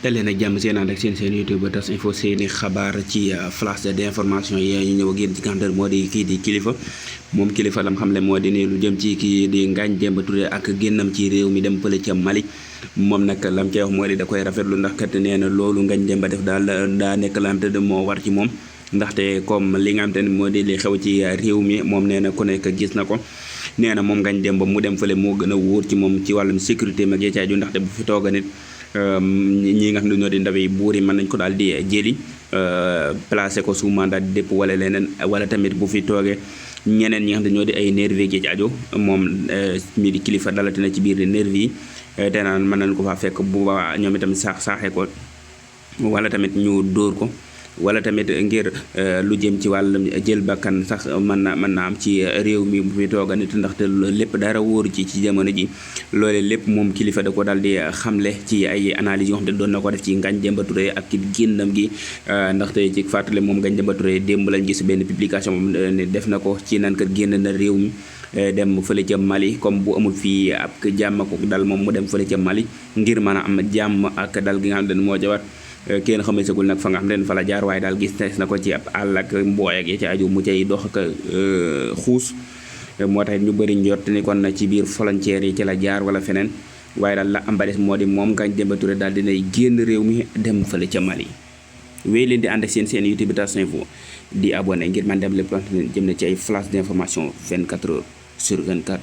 dalee nag jàmm seen ànd ak seen YouTube TAS info seeni xabaar ci flash d'information yi ñu ñëw ak yéen ci nga xam ne moo di kii di Kilifeu moom Kilifeu lam xam le moo di ne lu jëm ci kii di Ngagne Demba Touré ak génnam ci réew mi dem fële ca Mali moom nag lam cay wax moo di da koy rafetlu ndax kat nee na loolu Ngagne Demba def daal daa nekk la xam te moo war ci moom ndaxte comme li nga xam te ne moo di li xew ci réew mi moom nee na ku nekk gis na ko nee na moom Ngagne Demba mu dem fële moo gën a wóor ci moom ci wàllum sécurité mag yee caaju ndaxte bu fi tooga nit ñi nga xam ne ñoo di ndaw yi buur yi mën nañ ko daal di jëli placé ko sous mandat de dépôt wala leneen wala tamit bu fi toogee ñeneen ñi nga xam ne ñoo di ay nervi ci aju moom mii di Kilifeu dalati na ci biir nervi yi te naan mën nañ ko faa fekk bu ba ñoom itam saaxee ko wala tamit ñu dóor ko wala tamit ngir lu jëm ci wàllum jël bakkan sax mën na am ci réew mi bu fi tooga nit ndaxte lépp dara wóoru ci jamono ji loole lépp moom Kilifeu da ko daal di xamle ci ay analyse yoo xam ne doon na ko def ci Ngagne Demba Touré ak ci génnam gi ndaxte ci fàttale moom Ngagne Demba Touré démb lañ gis benn publication moom ne def na ko ci nan kat génn na réew mi dem fële ca Mali comme bu amul fii ab jàmm ko dal moom mu dem fële ca Mali ngir mën a am jàmm ak dal gi nga xam ne moo jawaat kenn xamee sagul nag fa nga xam ne fa la jaar waaye daal gis na ko ci ab àll ak mbooy ak yi ci aju mu cay dox ak xuus moo tax ñu bëri njort ni kon na ci biir frontière yi ci la jaar wala feneen waaye daal la am ba des moo di moom Ngagne Demba Touré daal dinay génn réew mi dem fële ca Mali. wéy leen di ànd ak seen YouTube TAS info di abonné ngir man dem lépp jëm na ci ay flash d'information 24 heures sur 24.